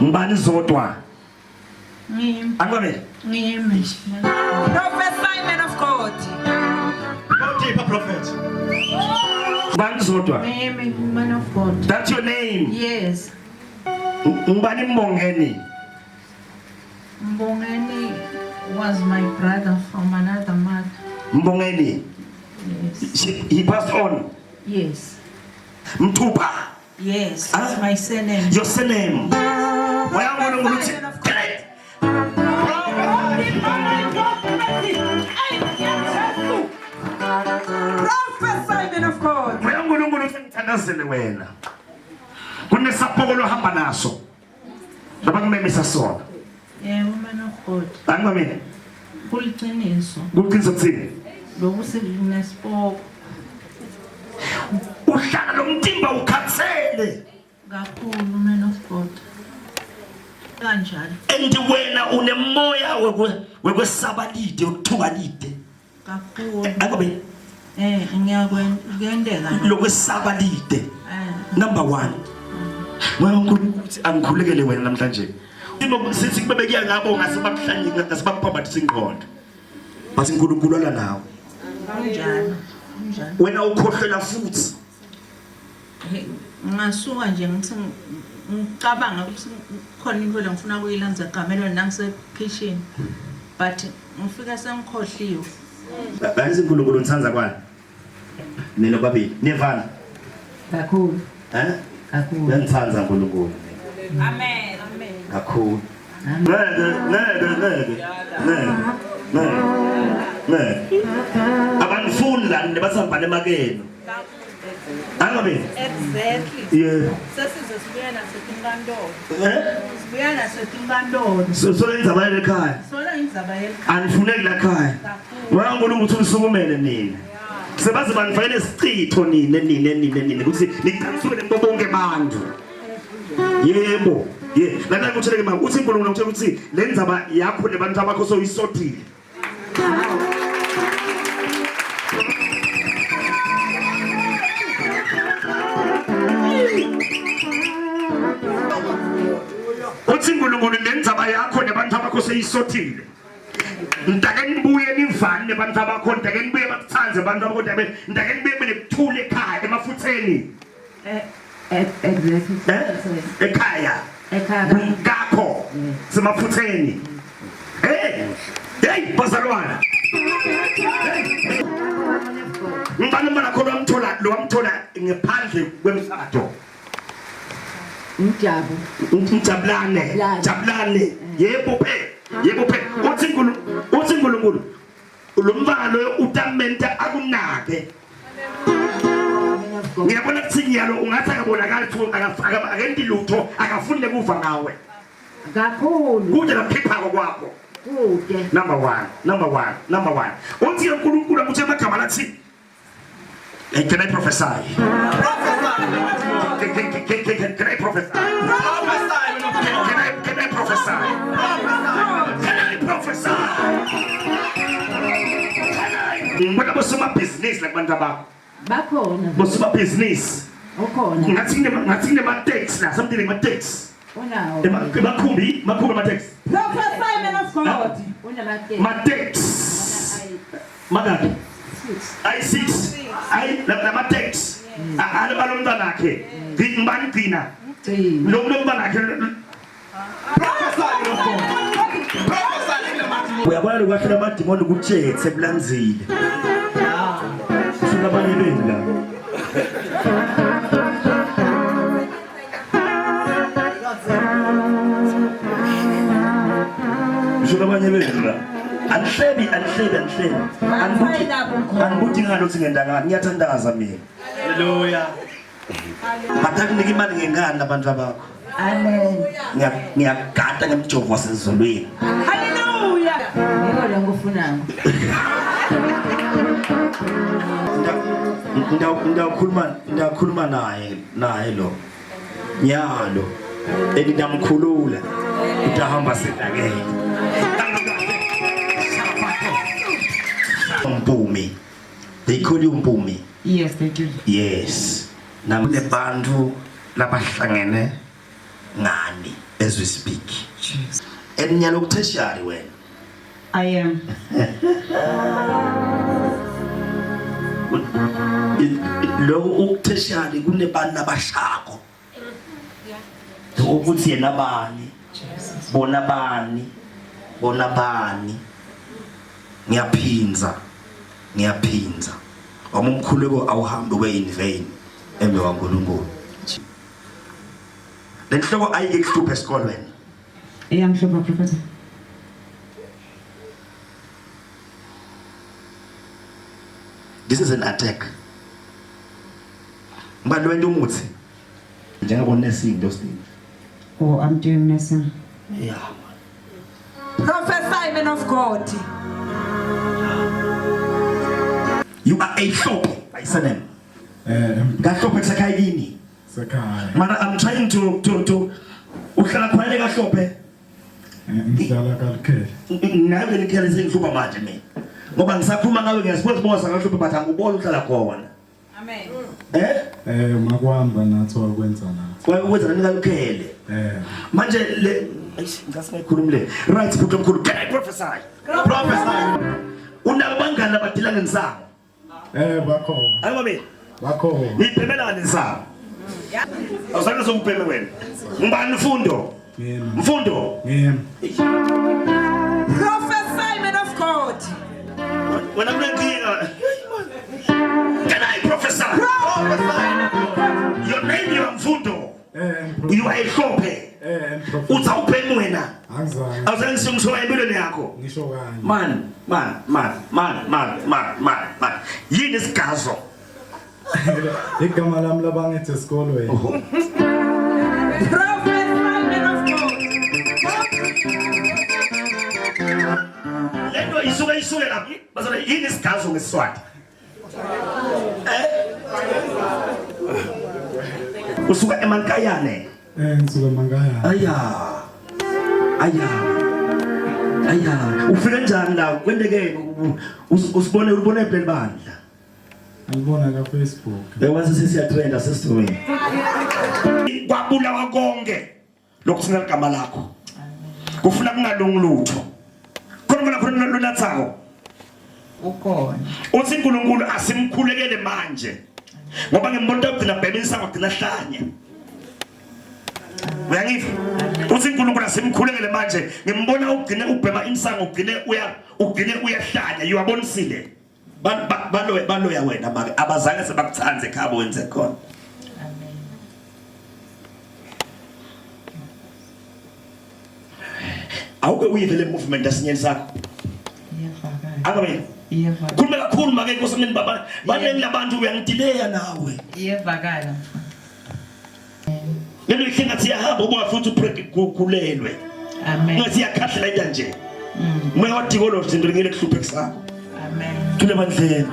Ngubani Zodwa? Ngimi. Angibamele. Ngimi. Prophesy man of God. Go deeper, prophet. Ngubani Zodwa? Ngimi man of God. That's your name. Yes. Ngubani Mbongeni? Mbongeni was my brother from another mother. Mbongeni. Yes. He passed on. Yes. Mthupha. Yes, Ah? it's my surname. Your surname. Moya uNkulunkulu uthi Prophesy man of God. Moya uNkulunkulu uthi ngithandazele wena. Kunesapoko lohamba naso. Labakumemisa sona. Yebo man of God. Angibamile. Kuliqiniso. Kuqiniso kuthini? Lokhu sekunesipoko. Uhlala lo mtimba ukhathele. Kakhulu man of God. Kanjalo. And wena unemoya wekwesaba lide, wokuthuka lide. Kakhulu. Angobe Eh ngiyakwendeka. Lokwesaba lide. Eh. Number 1. Moya uNkulunkulu uthi angikhulekele wena namhlanje. Simo sithi kube bekuya ngabo ngase bakuhlanye ngase bakuphambanisa ingqondo. But uNkulunkulu ala nawe. Kunjalo. Kunjalo. Wena ukhohlela futhi. Ngasuka nje ngithi ngicabanga ukuthi khona into le ngifuna kuyilanza ekamelweni nangise kitchen. But ngifika sengikhohliwe. Bayenza uNkulunkulu ngithanda kwani? Nina babili. Niyevana? Kakhulu. Eh? Kakhulu. Uyangithanda uNkulunkulu. Amen. Amen. Kakhulu. Ngeke, ngeke, ngeke. Ngeke. Ngeke. Ngeke. Abanifuni la nibathambane emakeni. Angabe? Exactly. Yeah. Sesize sibuya nasetinkantolo. Eh? Sibuya nasetinkantolo. So so indzaba yelikhaya. Sona indzaba yelikhaya. Anifuneki la khaya. Moya uNkulunkulu uthi usukumele nina. Sebaze banifakele isichitho nina nina nina nina ukuthi niqhamuke nibo bonke abantu. Yebo. Ye, lana ngikutshele ke mama uthi uNkulunkulu ngitshela ukuthi le ndzaba yakho nebantu abakho soyisodile. Uthi uNkulunkulu le ndzaba yakho nebantu abakho seyisothile. Mntake nibuye nivane nebantu abakho, mntake nibuye bakuthande abantu abakho, mntake nibuye benekuthula ekhaya emafutheni. Eh, eh, exactly. Eh? Ekhaya. Ekhaya. Kumkakho. Semaphutheni. Hey! Hey, bazalwana. Ngibani umntwana kho lwamthola lwamthola ngephandle kwemshado. Umjabu. Umjabulane. Jabulane. Yebo phe. Yebo phe. Uthi uNkulunkulu, uthi uNkulunkulu lo mfana loyo utamenta akunake ngiyabona kuthi ngiyalo ungathi akabonakali ukuthi akenti lutho akafuni nekuva ngawe kakhulu kude laphiphako kwakho kude number 1 number 1 number 1 uthi uNkulunkulu akuthe amagama lathi Hey, can I prophesy? Prophesy. Can I prophesy? Prophesy. Can I prophesy? Can I prophesy? Can I? Ngibona bosomabhizinisi la kubantu abakho. Bakhona. Bosomabhizinisi. Ukhona. Ngathi kunema-taxi la, something like-taxi. Unawo. Emakhumbi, makhumbi ama-taxi. Prophesy man of God. Unama-taxi. Ma-taxi. Mangaki? Ayi 6. Ayi lama tax. Alo alo mntwana wakhe. Ngibani gcina? Gcina. Lo mntwana wakhe. Uyabona lokwahlula amadimoni kutshethe kulanzile. Ufuna abanye benu la. Ngisho abanye benu la. Anihlebi, anihlebi, anihlebi. Angibuthi, angibuthi ngalo ukuthi ngenda ngani. Ngiyathandaza mina. Hallelujah. Batakunika imali ngenkani abantu abakho. Amen. Ngiyakugada ngemjovo wasezulwini. Hallelujah. Yiko lo ngikufunayo. Ndakhuluma ndakhuluma naye naye lo. Nyalo. Engidamkhulula. Utahamba sedakele. Mpumi. They call you Mpumi. Yes, they do. Yes. Nakunebantu labahlangene Ngani as we speak. Eminyalo kutertiary wena. I am. Lokho ukutertiary kunebantu abashako. Ukuthi yena bani? Bona bani? Bona bani? Ngiyaphinza. Ngiyaphinza. Wami umkhuleko awuhambi we in vain embe waNkulunkulu. Lenhloko ayike kuhlupha esikolweni. Iyangihlupha prophet. This is an attack. Ngibani wento umuthi? Njengabo nursing those things. Oh, I'm doing nursing. Yeah. Prophesy, man of God. You are a hlophe by surname. Kahlophe kusekhaya kini. Sekhaya. Mara I'm trying to uhlala khona kahlophe. Ngihlala kaLukhele. Ngabe likhele sengihlupha manje mina. Ngoba ngisakhuluma ngawe ngiyasibona sibona sakahluphe but angubona uhlala khona. Amen. Eh? Makwamba nathi wakwenza nathi. Wakwenza nani kaLukhele? Manje le eish ngisasingayikhulumi le. Right bhuti omkhulu, can I prophesy? Prophesy. Unabangani abadila ngensango? Bakhona. Ayibabe. Bakhona. Nibhemelana nensango. Awuzange sokubheme wena. Ngibani Mfundo? Ngimi. Mfundo. Ngimi. Prophesy, man of God. Wena kunenkinga. Can I prophesy? Prophesy. Your name you are Mfundo. You are a hlophe. Prophet. Uthi awubhemi wena. Angizange. Awuzange ngisho empilweni yakho. Ngisho kanye. Man, man, man, man, man, man, man, man. Yini isigazo? Igama lami labangithi esikolweni. Prophesy, man of God. Lento isuke isuke laphi? Bazona yini isigazo ngeSiswati? Usuka eMankayane. Ngisuka eMankayane. Aya. Aya. Aya. Ufike njani la? Kwendeke usibone ulibone phela bandla. Ngibona ka Facebook. Bekwazi sesiyatrenda sesizweni. Kwabulawa konke lokuthina igama lakho. Kufuna kungalungi lutho. Khona khona lunathako. Ukhona. Uthi uNkulunkulu asimkhulekele manje. Ngoba ngimbona ugcina bhebisa ngagcina hlanya. Uyangiva? Uthi uNkulunkulu asimkhulekele manje. Ngimbona ugcine ubhema insango ugcine uya ugcine uyahlanya. Uyabonisile. Baloya wena make abazange sebakuthanze ekhaya wenze khona. Amen. Awuke uyive le movement asinyeni sakho. Iyevakala. Amen. Iyevakala. Khuluma kakhulu make Nkosi mina baba baningi labantu uyangidileya nawe. Iyevakala. Lento ihle ngathi iyahamba uba futhi ukhulelwe. Amen. Ngathi iyakhahlela into nje. Moya wadikolo izinto ngeke kuhluphe kusakho. Amen. Thule bandleni.